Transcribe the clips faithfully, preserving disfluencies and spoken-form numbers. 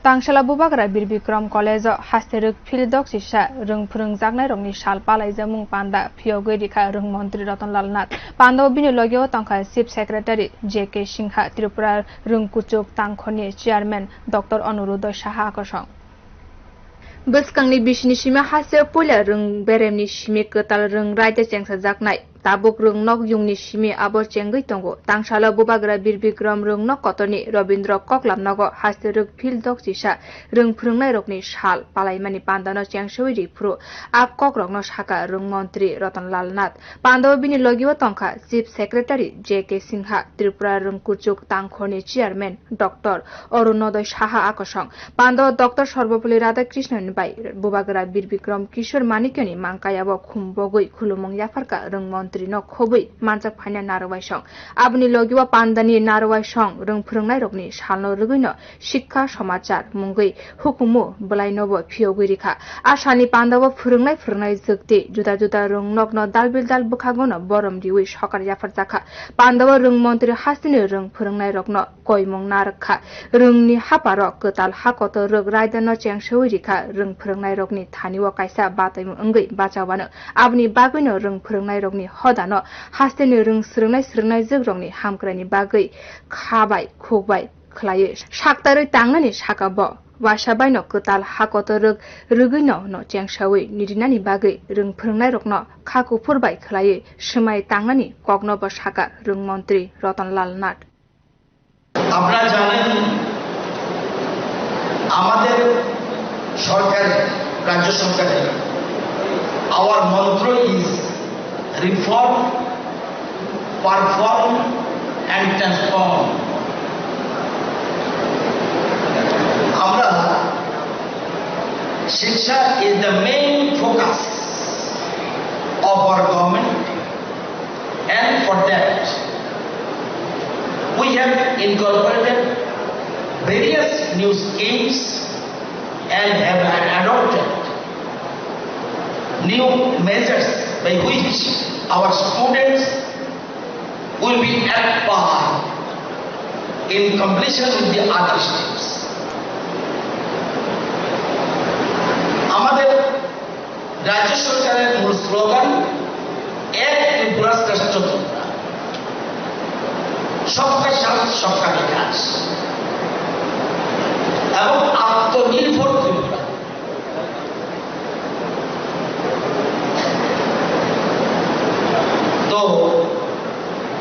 Tangsala Bubagra Bir Bikram College o haste rwk phil dok sisa rwng phwrwngjaknairokni sal palaijamung panda phiyogwi rikha rwng montri Ratan Lal Nath. Pandao bini logio tongkha Chief Secretary J K Singha, Tripura Rwng Kuchuk Tangkhorni Chairman Doctor Anuruddha Saha Akosong. Bwskangni bisini simi haste puila rwng beremni simi kwtal rwng raida chengsajaknai. Tabuk rwng nok yungni simi abo chengwi tongo. Tangsalo Bubagra Bir Bikram rwng nok kotorni Robindra Koklam nogo haste rwk phil dok sisa rwng phwrwngnairokni sal palaimani pandano chengsawi ri phuru a kokrokno saka rwng montri Ratan Lal Nath. Pandao bini logio tongkha Chief Secretary J K Singha, Tripura Rwng Kuchuk Tangkhorni Chairman Doctor Arunodoi Saha Akosong. Pandao Doctor Sarvepalli Radhakrishnan bai Bubagra Bir Bikram Kishore Manikyani mangkayabo khumbogwi khulumung yapharkha rwng montrino khobwi manchak phaina narwai song. Aboni logio pandani narwai song rwng phwrwngnairokni salno rwgwino Shikha Samachar mungwi hukumu bwlainobo phiyogwi rikha. A salni pandao phwrwngnai phwrwngnai jwkti juda juda rwngnokno dalbil dal bwkhagono borom riwi sokar yapharjakha. Pandao rwng montri hasteni rwng phwrwngnairokno koimung narwkha. Rwngni haparo kwtal ha kotor rwk raidano chengsewi rikha. Rwng phwrwngnairokni thanio kaisa bataimung wngwi bachawano. Aboni bagwino rwng phwrwngnairokni hodano hasteni rwng swrwngnai swrwngnai jwkrokni hamkraini bagwi kha bai khuk bai khwlaiwi saktarwi tangnani saka bo. Waisa baino kwtal ha kotor rwk rwgwino no chengsawi nirinani bagwi rwng phwrwngnairokno kha kuphur bai khwlaiwi swmai tangnani kokno bo saka rwng montri Ratan Lal Nath. আপনারা জানেন, আমাদের সরকারে, রাজ্য সরকারে, our মন্ত্র is reform, perform and transform. আমরা, শিক্ষা is the main focus of our government, and for that we have incorporated various new schemes and have adopted new measures by which our students will be at par in competition with the other states. আমাদের রাজ্য সরকারের মূল স্লোগান এক ত্রিপুরা শ্রেষ্ঠ ত্রিপুরা, সবকা সাথ সবকা বিকাশ এবং আত্মনির্ভর ত্রিপুরা। তো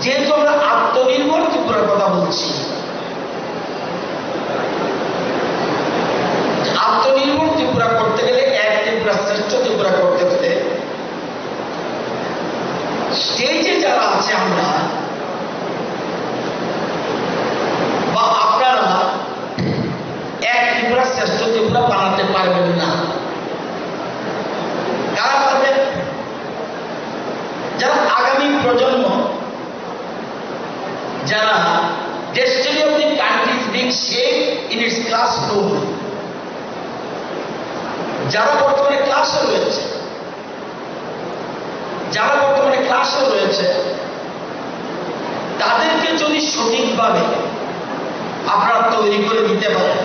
যেহেতু আমরা আত্মনির্ভর ত্রিপুরার কথা বলছি, আত্মনির্ভর ত্রিপুরা করতে গেলে, এক ত্রিপুরা শ্রেষ্ঠ ত্রিপুরা করতে গেলে স্টেজে যারা আছে আমরা বা আপনারা এক ত্রিপুরা শ্রেষ্ঠ ত্রিপুরা বানাতে পারবেন না। কারা পারবেন? যারা আগামী প্রজন্ম, যারা destiny of the country is being shaped in its classroom, যারা বর্তমানে ক্লাসে রয়েছে, যারা বর্তমানে ক্লাসে রয়েছে, তাদেরকে যদি সঠিকভাবে আপনারা তৈরি করে দিতে পারেন,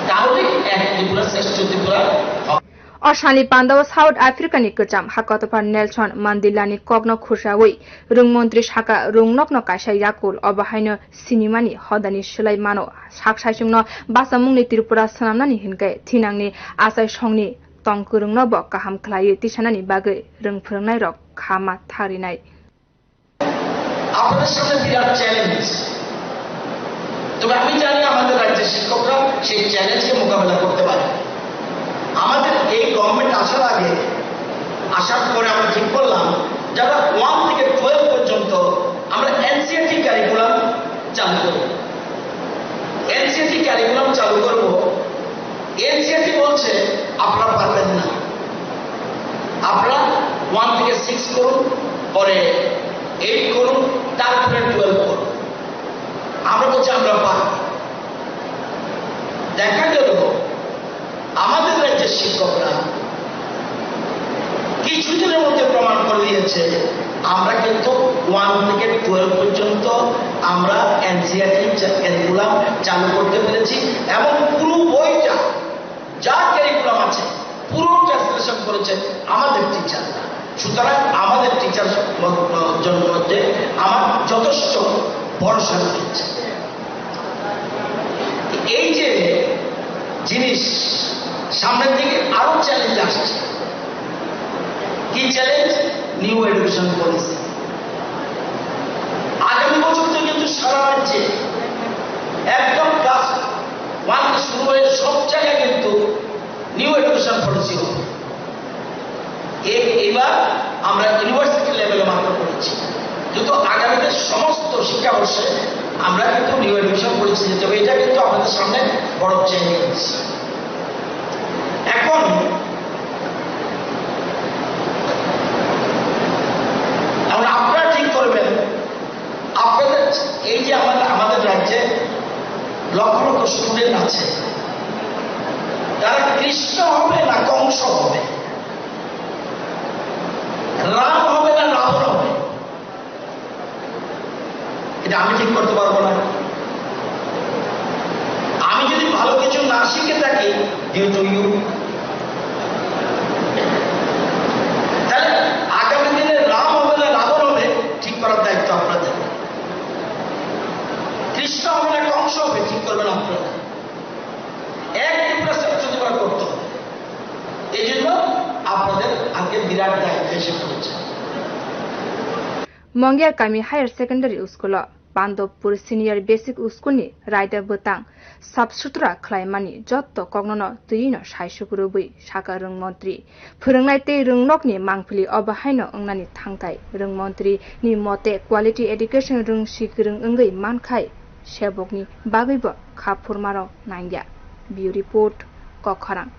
তাহলে এক ত্রিপুরা শ্রেষ্ঠ ত্রিপুরা হবে। O salni pandao South Africa ni kwcham hakotopha Nelson Mandela ni kokno khursawi rwng montri saka rwng nokno kaisa yakul obo haino sinimani hodani swlai mano sak saichungno bachamungni Tripura swnamnani hinkhe thinangni achai songni tong kwrwngno bo kaham khlaiwi tisanani bagwi rwng phwrwngnairok kha ma tharinai. আপনাদের সামনে বিরাট চ্যালেঞ্জ, তবে আমি জানি আমাদের রাজ্যের শিক্ষকরা সেই চ্যালেঞ্জকে মোকাবেলা করতে পারে। আমাদের এই গভর্নমেন্ট আসার আগে, আসার পরে আমরা ঠিক করলাম যারা ওয়ান থেকে টুয়েলভ পর্যন্ত আমরা এনসিইআরটি কারিকুলাম চালু করব। এনসিইআরটি কারিকুলাম চালু করব। এনসিইআরটি বলছে আপনারা পারবেন না, আপনারা ওয়ান থেকে সিক্স করুন, পরে এইট করুন, তারপরে টুয়েলভ করুন। আমরা বলছি আমরা পারব। দেখা গেল আমাদের রাজ্যের শিক্ষকরা কিছুদিনের মধ্যে প্রমাণ করে দিয়েছে আমরা কিন্তু ওয়ান থেকে টুয়েলভ পর্যন্ত আমরা এনসিইআরটি ক্যারিকুলাম চালু করতে পেরেছি এবং পুরো বইটা, যা ক্যারিকুলাম আছে, পুরো ট্রান্সলেশন করেছে আমাদের টিচাররা। সুতরাং আমাদের টিচার জন্য মধ্যে আমার যথেষ্ট ভরসা রয়েছে। এই যে জিনিস, সামনের দিকে আরো চ্যালেঞ্জ আসছে। কি চ্যালেঞ্জ? New education policy. আগামী বছর তো কিন্তু সারা রাজ্যে একদম ক্লাস ওয়ান থেকে শুরু হয়ে সব জায়গায় কিন্তু নিউ এডুকেশন পলিসি হবে। এ-, এবার আমরা ইউনিভার্সিটি লেভেলে মাত্র পড়েছি, কিন্তু আগামীতে সমস্ত শিক্ষাবর্ষে আমরা কিন্তু নিউ এডুকেশন পলিসি যেতে হবে। এটা কিন্তু আপনাদের সামনে বড় চ্যালেঞ্জ। এখন, এখন আপনারা ঠিক করবেন, আপনাদের এই যে আমাদের, আমাদের রাজ্যে লক্ষ লক্ষ স্টুডেন্ট আছে, তারা কৃষ্ণ হবে না কংস হবে, রাম হবে না রাবণ হবে, এটা আমি ঠিক করতে পারবো না। আমি যদি ভালো কিছু না শিখে থাকি, ডিউ টু ইউ। তাহলে আগামী দিনে রাম হবে না রাবণ হবে, ঠিক করার দায়িত্ব আপনাদের। কৃষ্ণ হবে না কংস হবে, ঠিক করবেন আপনারা। এক ত্রিপুরা শ্রেষ্ঠ ত্রিপুরা করতে হবে। এই জন্য আপনাদের আজকে বিরাট দায়িত্ব এসে পড়েছে। Mongya Kami Higher Secondary School o Bandopur Senior Basic School ni raida bwtang sap sutra khlaimani jotto koknono twiwino saisuk rwbwi sakha rwng montri. Phwrwngnai tei rwngnokni mangpili obo haino wngnani thangthai. Rwng montri ni mote quality education rwngsi kwrwng wngwi mankhai sebokni bagwibo kha phurmarok nangya. Bureau Report, Kokharang.